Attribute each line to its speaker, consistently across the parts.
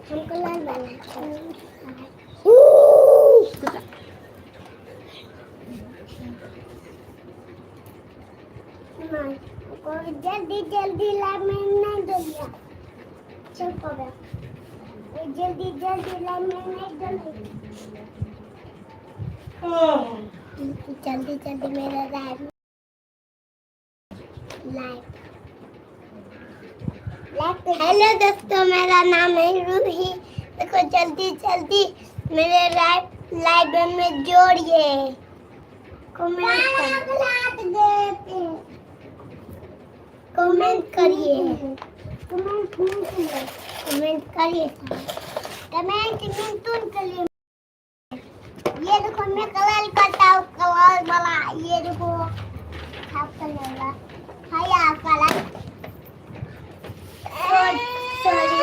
Speaker 1: हमको लाल वाला। जल्दी जल्दी ला, मैं नहीं डलिया। चल पड़ा, जल्दी जल्दी ला, मैं नहीं डली। जल्दी जल्दी मेरा लाइफ लाइफ। हेलो दोस्तों, मेरा नाम है रूही। देखो, जल्दी जल्दी मेरे लाइफ लाइव में जोड़िए, कमेंट कमेंट करिए, कमेंट कमेंट करिए, कमेंट मिंटून करिए। ये देखो, मैं कलर करता हूँ, कलर वाला। ये देखो, हाफ कलर वाला है, कलर। सॉरी।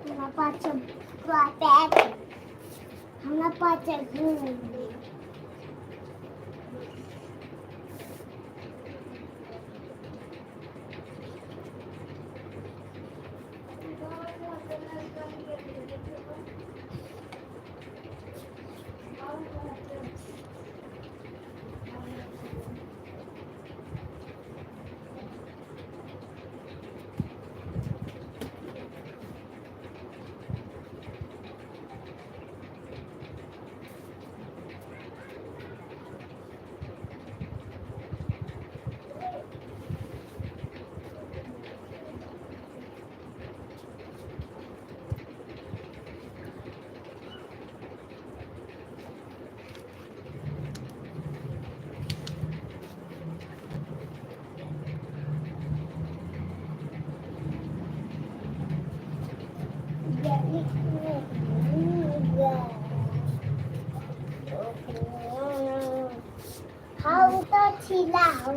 Speaker 1: हमरा पास पैक, हमरा पास घूम। हम तो छिला हम।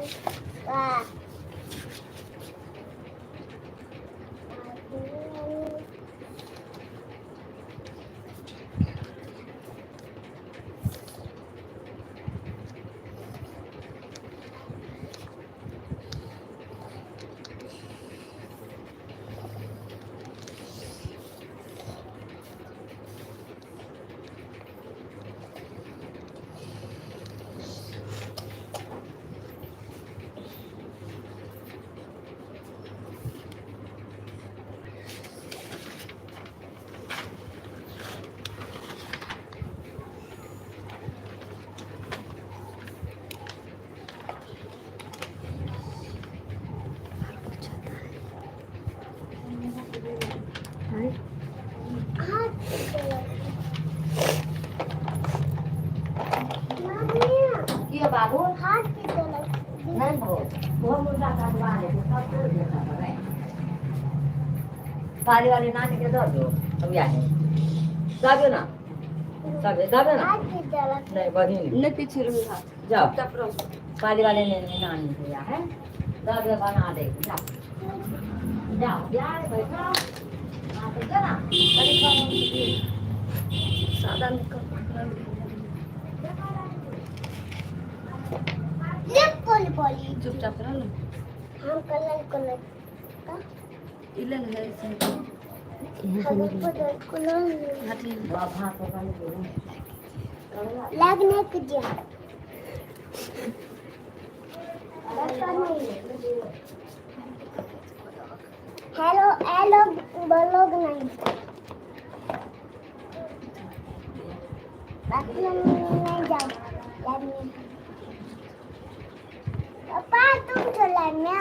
Speaker 2: कियो बाबू?
Speaker 1: हाथ की तो
Speaker 2: नहीं भो वो मुर्गा काटवा ले तो सब तोड़ देता है। पाली वाली नानी के दो दो अब यार दाबियो ना, दाबियो दाबियो ना।
Speaker 1: हाथ की तरफ।
Speaker 2: नहीं बहिन।
Speaker 3: नहीं, पीछे रहो हाथ।
Speaker 2: जाओ।
Speaker 3: चुपचाप रहो।
Speaker 2: पाली वाले ने नानी दिया है, दाबियो बना दे, जाओ जाओ यार, बैठो। हाँ तो ना।
Speaker 3: सादा मेकअप।
Speaker 1: लिप बोली बोली।
Speaker 3: चुपचाप रहो ना।
Speaker 1: हम कलर कलर का
Speaker 3: इले है ऐसे।
Speaker 1: हम कलर कलर।
Speaker 3: हाथ ले।
Speaker 2: बाबा को
Speaker 1: लगने की जा नहीं। हेलो हेलो बोलोग नहीं, बाकी नहीं जाओ लगने। पापा तुम चला ना।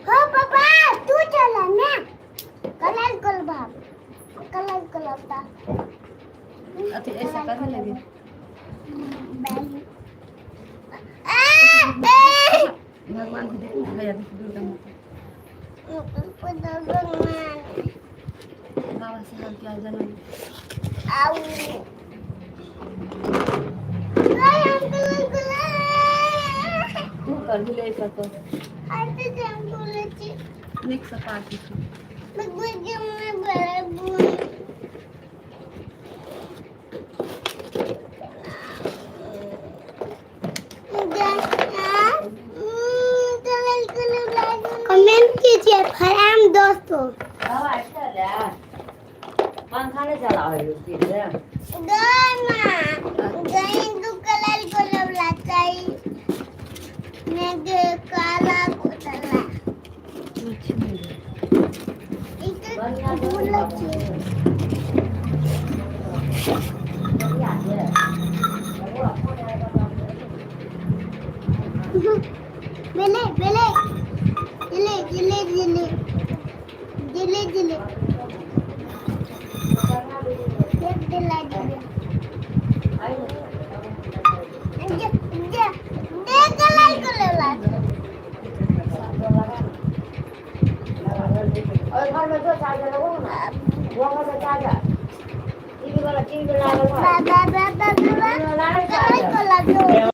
Speaker 1: हो पापा, तू चला ना। कलर कल बाप, कलर कलर ता।
Speaker 3: अथी ऐसा करने लगे। भगवान को देखना भैया, देख दुर्गा माता। बाबा साहब के आज जन्म।
Speaker 1: आऊ गए अंकल अंकल।
Speaker 2: तू कर भी ले सको।
Speaker 1: हाथे जाम बोले।
Speaker 3: नीक से पार्टी छै।
Speaker 1: मैं बड़ा। कमेंट कीजिए फरहान दोस्तों।
Speaker 2: बाबा अच्छा ले, पंखा नहीं चला है उस चीज से।
Speaker 1: गए माँ गई तो कलर को लाचाई मैं गए काला को चला।
Speaker 2: बढ़िया।
Speaker 1: भूल छी।
Speaker 2: बढ़िया है।
Speaker 1: बेले बेले जिले जिले जिले जिले जिले देख दिला जिले जे जे देख कलर को ला।
Speaker 2: और घर में जो चार्जर लगो ना, वो घर में चार्जर, टीवी वाला, टीवी लागल है।
Speaker 1: बाबा बाबा बाबा कलर को ला।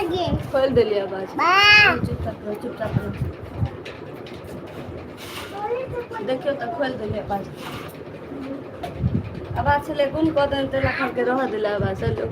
Speaker 3: खोलि देलियै आवाज। चुपचाप रहो, चुपचाप रहो। देखियौ तऽ खोलि देलियै आवाज। आवाज छलै गुम कऽ देने, ताहि लए कहलकै रहऽ देलै आवाज। चलू।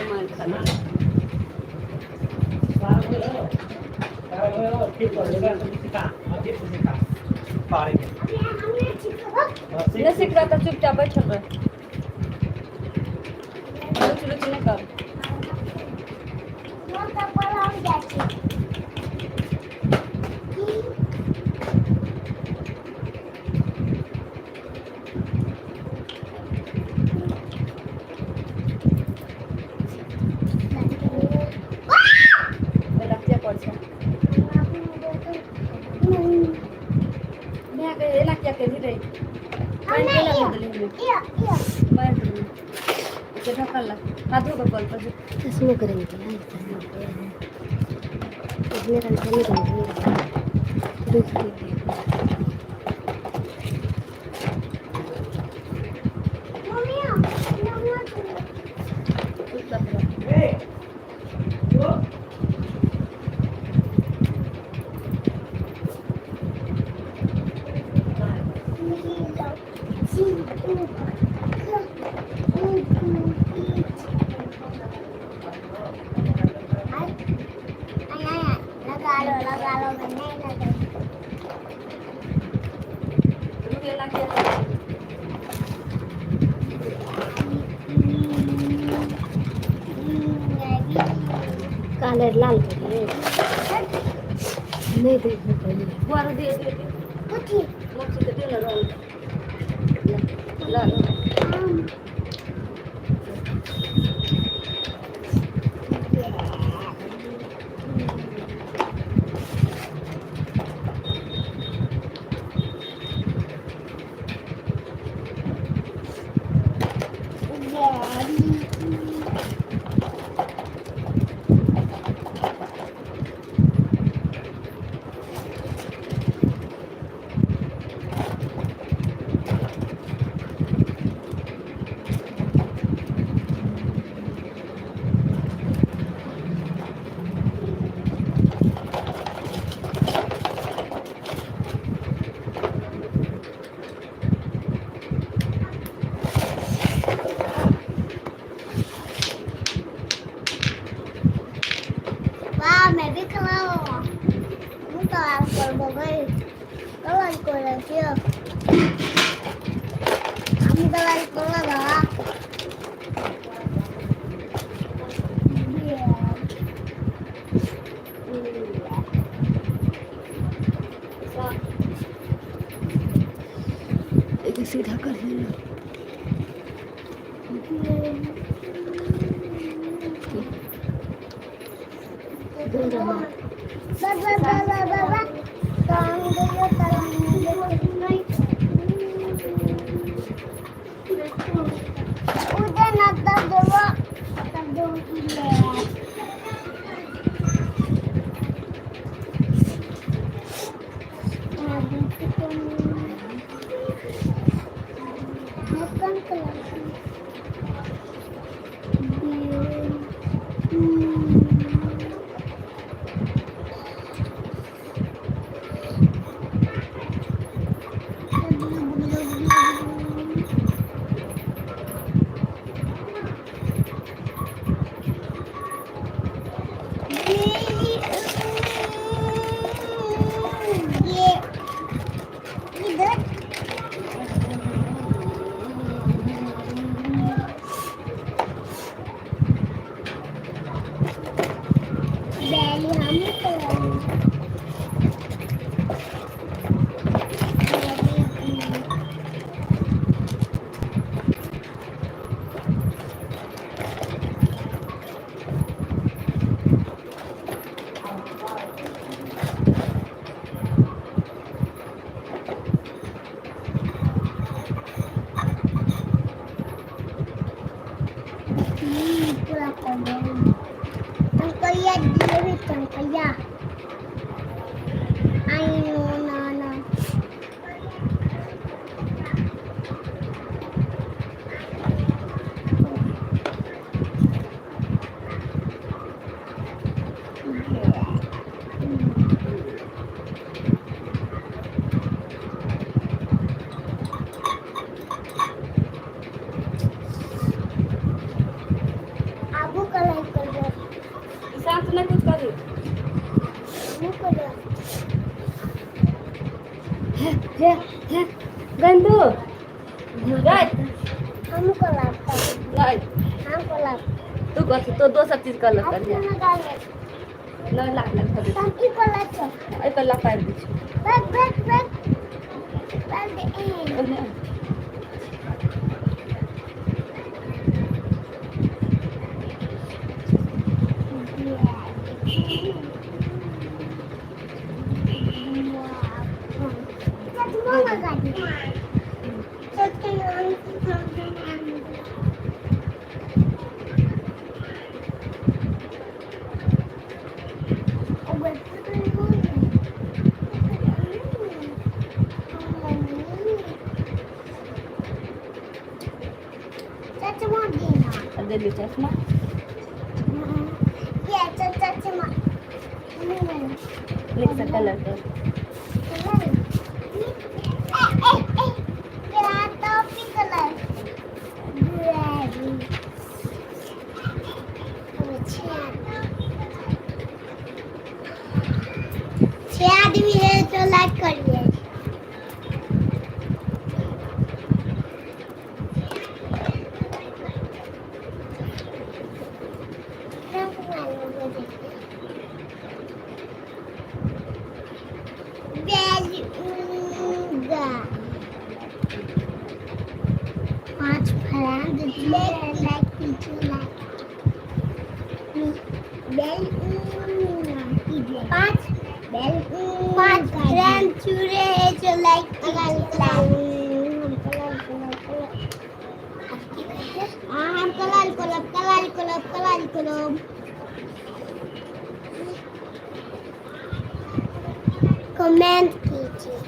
Speaker 3: मारि खा नहि सीख रहा तऽ चुपचाप बैठल रह, लुच लुच नहि कर। रखते पर छै। एना किया केलही रे? पानि केना दऽ देलही? मारि देलही। ढक्कन ला, हाथ धो कऽ कल पर।
Speaker 1: चश्मा करेंगे, इतने रंग नहीं करेंगे।
Speaker 3: चुपचाप रह।
Speaker 1: लगा लो, लगा लो, मैं नहीं लगा।
Speaker 3: रुक, एना किया करै छी?
Speaker 1: काले लाल करिए नहीं देखने पहले।
Speaker 3: बुआ दे दे दे। लपसी के दे ना रंग। ला ला।
Speaker 1: वाह, मैं भी कलर कलर करबो गई, कलर করে দিও। আমি কালার করলাম বাবা। सीधा कर। বাবা বাবা বাবা, উদে না দেবো দেবো। কি पूरा कलर टंकैया दिए टंकैया I know ना ना आबू कलर करो।
Speaker 3: साथ में कुछ करू।
Speaker 1: आबू कलर।
Speaker 3: हे हे गंदू गाय।
Speaker 1: हम कलर करो।
Speaker 3: नहीं।
Speaker 1: हम कलर।
Speaker 3: तू कर तो दोसर चीज कर लग
Speaker 1: अपना
Speaker 3: कर।
Speaker 1: लगा
Speaker 3: नहीं लाग लग कर।
Speaker 1: हम की कलर छो?
Speaker 3: एहि पर ला पारि दै छी।
Speaker 1: बैक बैक बैक बैक ए।
Speaker 3: ओन्ने।
Speaker 1: चश्मा लगा दी। चश्मा देना।
Speaker 3: आ देली चश्मा।
Speaker 1: ये चश्मा।
Speaker 3: नीक से कलर कर।
Speaker 1: Toffee colour. छह आदमी है तो लाइक करिए। पांच फ्रेंड लाइक कीजिए, लाइक बेल पांच बेल पांच फ्रेंड चूरे है जो लाइक कीजिए। हाँ, हम colour club colour club colour club. Comment कीजिए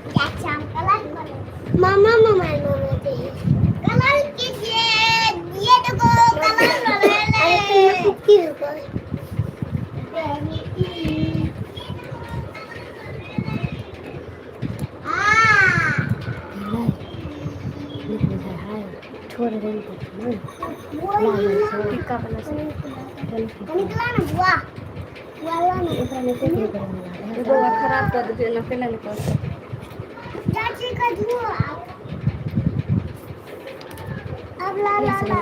Speaker 1: चाचा, हम कलर कलब मामा मामा मामा दे कलर कीजिए। ये देखो कलर कलर की रुको। आ
Speaker 2: नीक बुझाइ है, छोड़ देल तऽ
Speaker 3: टिक्का बना से।
Speaker 1: निकला ना बुआ वाला ना।
Speaker 2: एकरा में कथी करना?
Speaker 3: बौआ खराब कर देतै, एना केना नहि करतै।
Speaker 1: चाची का धुआ अब ला ला ला।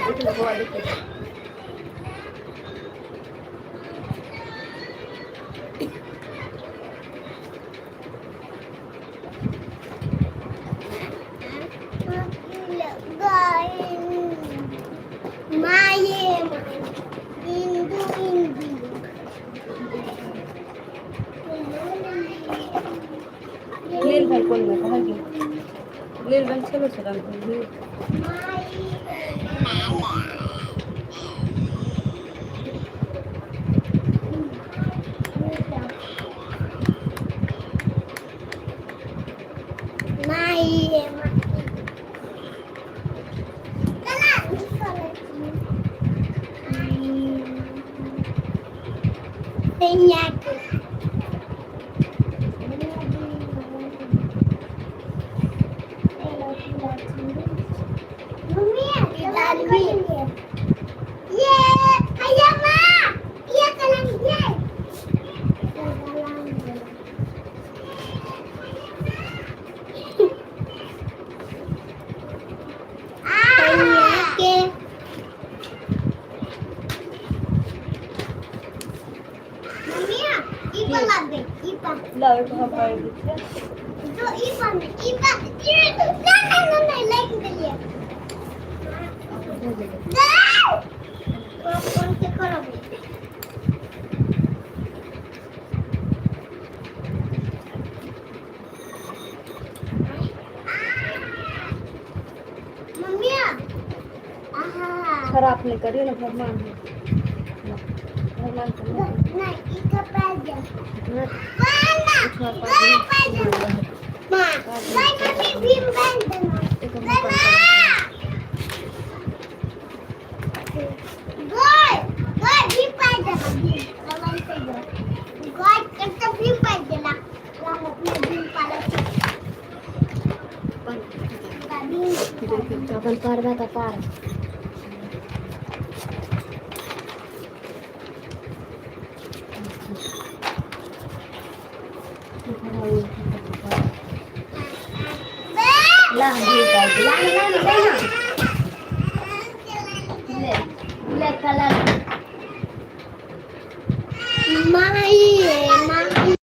Speaker 3: उठल बौआ देखै।
Speaker 1: माये इंदु इंदु।
Speaker 3: नील भाई कोन में कहल गेल नील रंग छेबे छै रंग।
Speaker 1: माये ये भैया माँ ये कलम ये के मम्मी ई पर लग गई ई पर।
Speaker 3: लाओ एक हम पारि दै छियै।
Speaker 1: जो ई पर ई पर ना ना ना ना लाइक के लिए कौन से करो।
Speaker 3: खराब नहीं करियो ना भगवान है। भगवान के नहीं।
Speaker 1: नहीं, इसका पैर दे।
Speaker 3: ना,
Speaker 1: माँ,
Speaker 3: कुछ और
Speaker 1: गए
Speaker 3: पास
Speaker 1: पैर दे। माँ, गए मम्मी भीम पैर देना।
Speaker 3: एक
Speaker 1: गए माँ। गए, गए भीम पैर देना, भीम। भगवान से गए। गए करता भीम पैर देना। राम अपने भीम पाला। भीम।
Speaker 2: अपन पारबा तऽ पार। ला हम भी पार ला ला ला ला ले ले कलर।
Speaker 1: माई माई।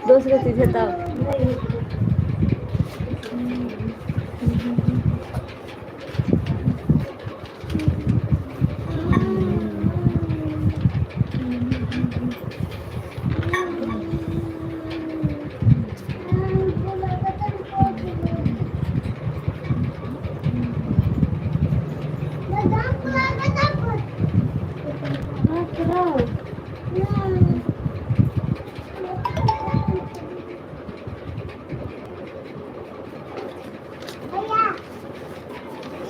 Speaker 3: दोसरे चीज है तब।
Speaker 1: भैया,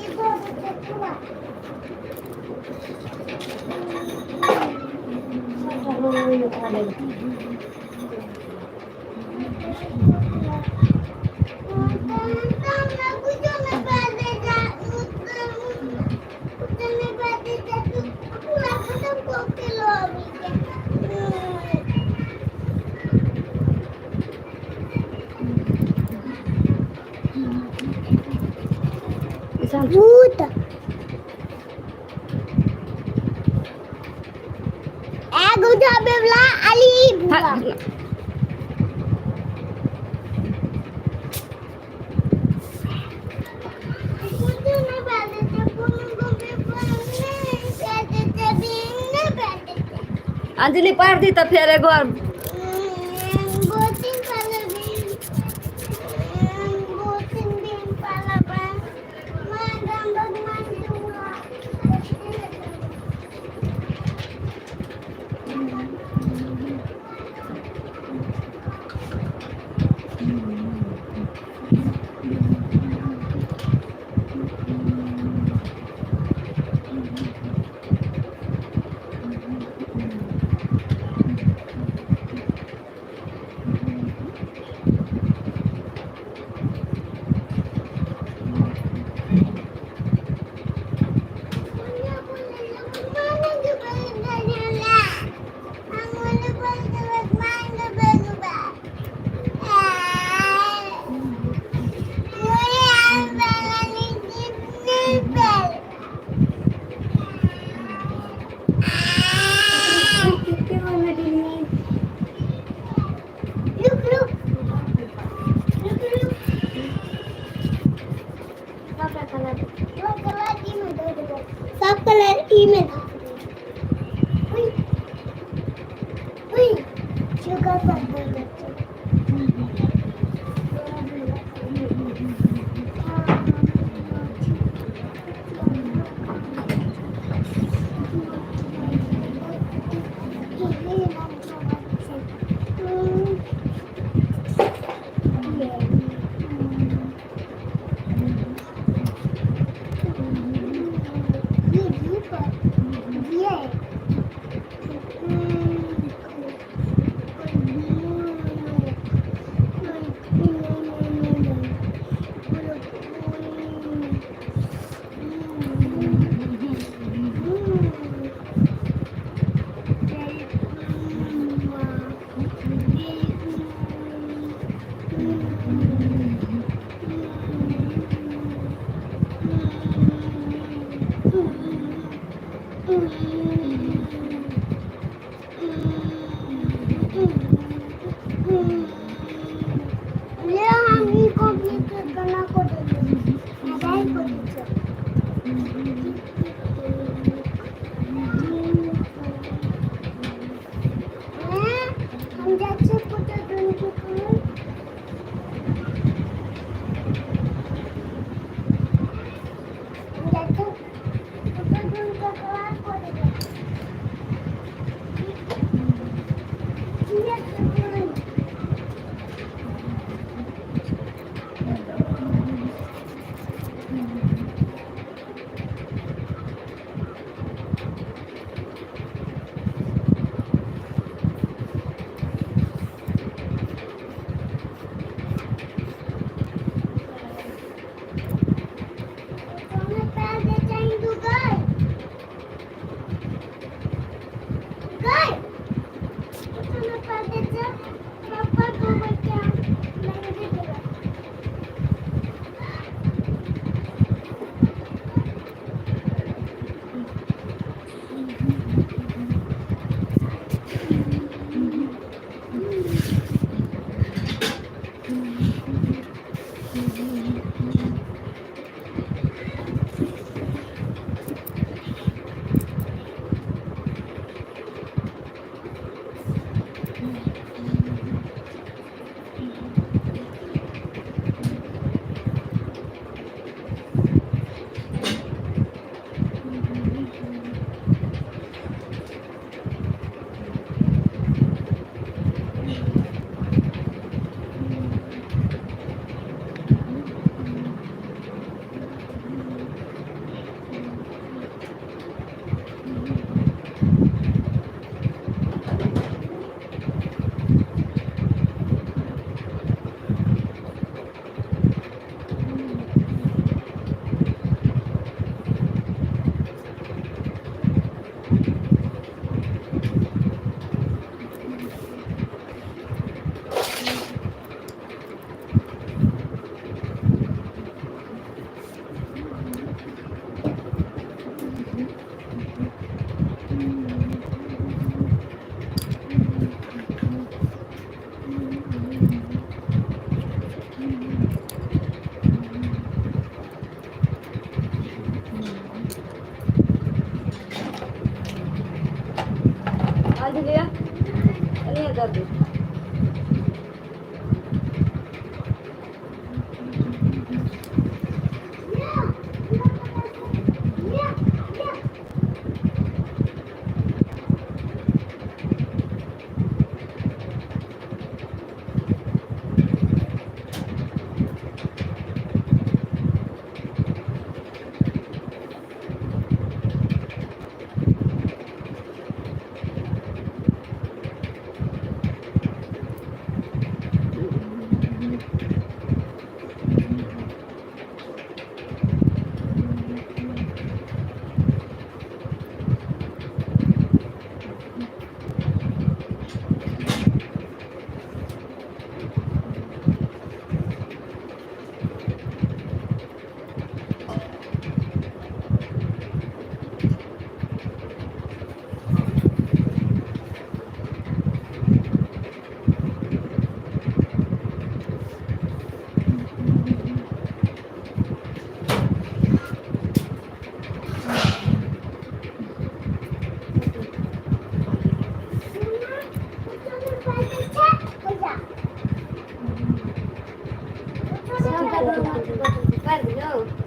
Speaker 1: ये बहुत अच्छा। भूत एगो बेवला अली भूआ।
Speaker 3: अंजलि पार दी तऽ फेर एगो आर।
Speaker 1: Look, look. Look, look. सब कलर ई में दे दो, सब कलर ई में दे। उई उई, शुगर पर दे दो।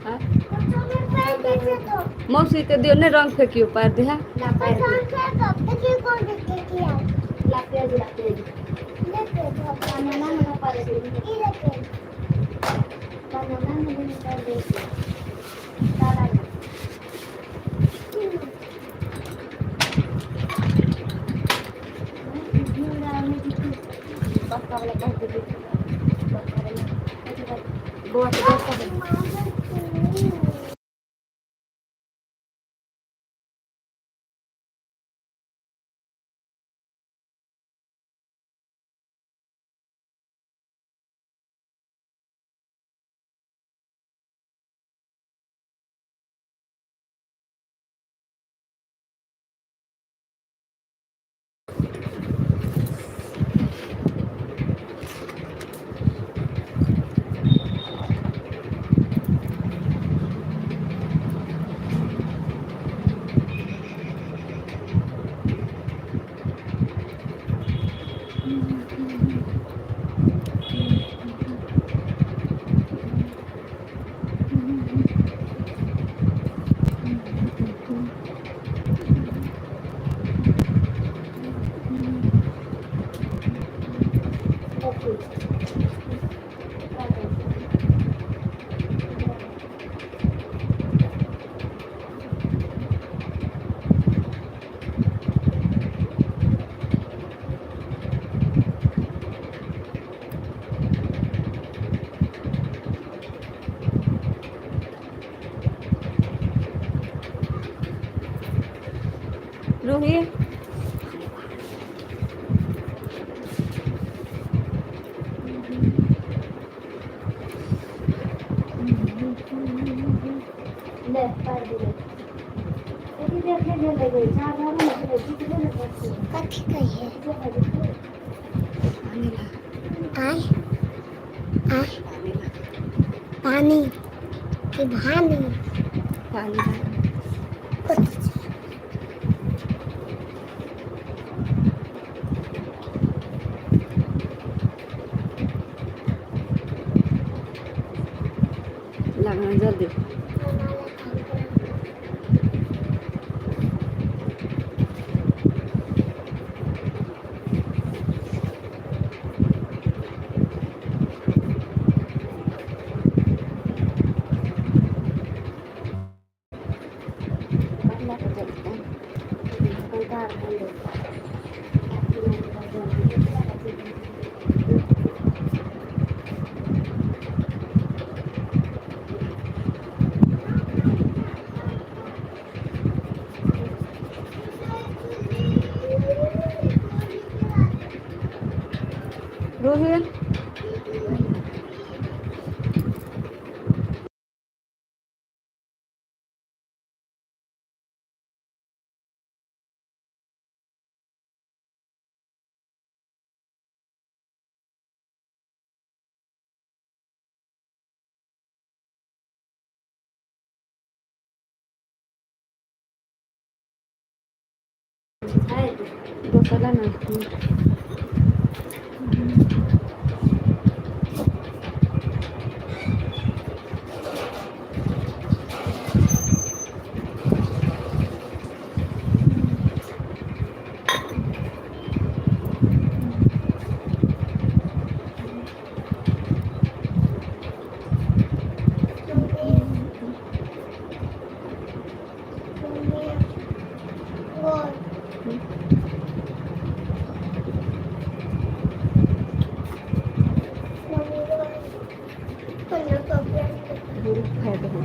Speaker 3: हाँ? मौसी के दियो, नहीं रंग फेंकियो, पार दे। हाँ, बौआ के दोस्त। रूही।
Speaker 1: कथी कहिए?
Speaker 3: पानी ला।
Speaker 1: आय आय।
Speaker 3: पानी ला।
Speaker 1: पानी कि भानी?
Speaker 3: पानी ला।
Speaker 1: कथी?
Speaker 3: लगना जल्दी। रोहिल। दोसर ला ना। फायदा हो।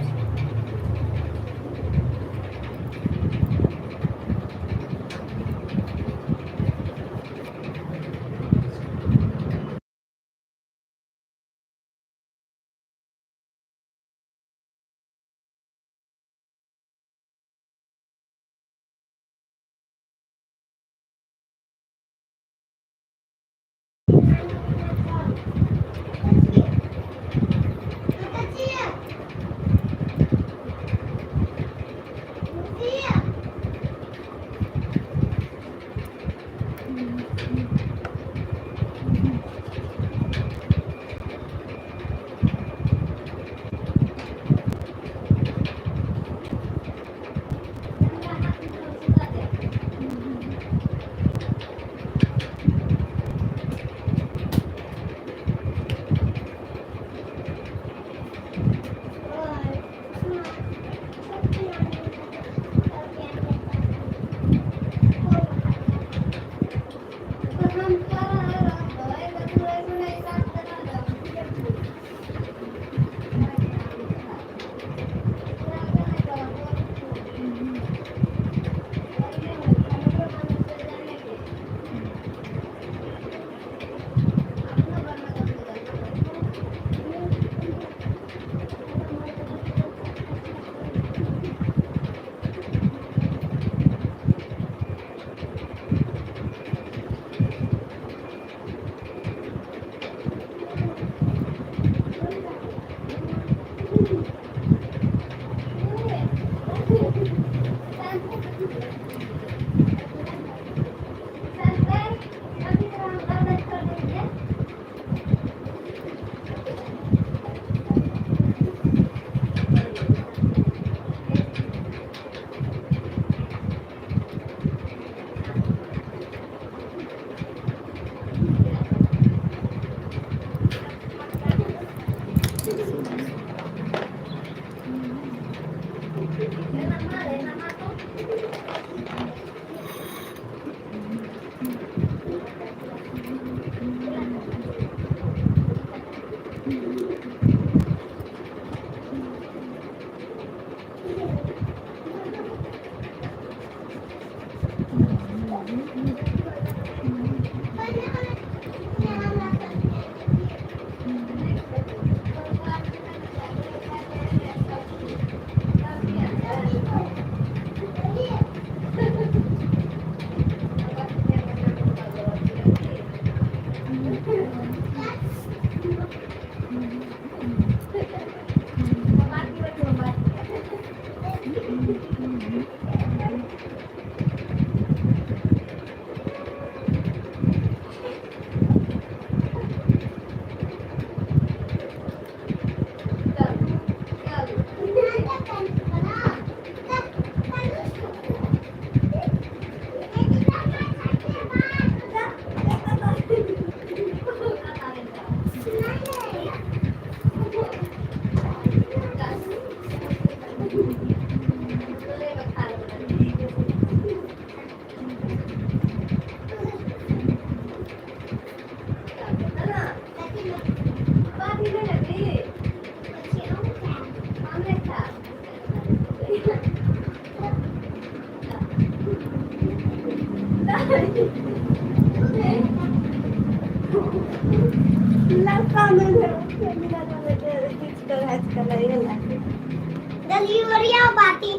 Speaker 1: दलियोरिया बाटी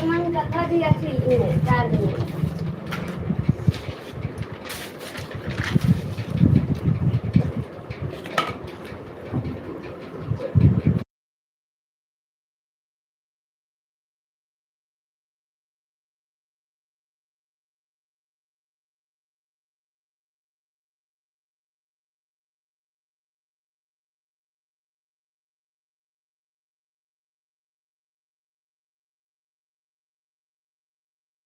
Speaker 3: मन कथा भी अथी चार्ज में।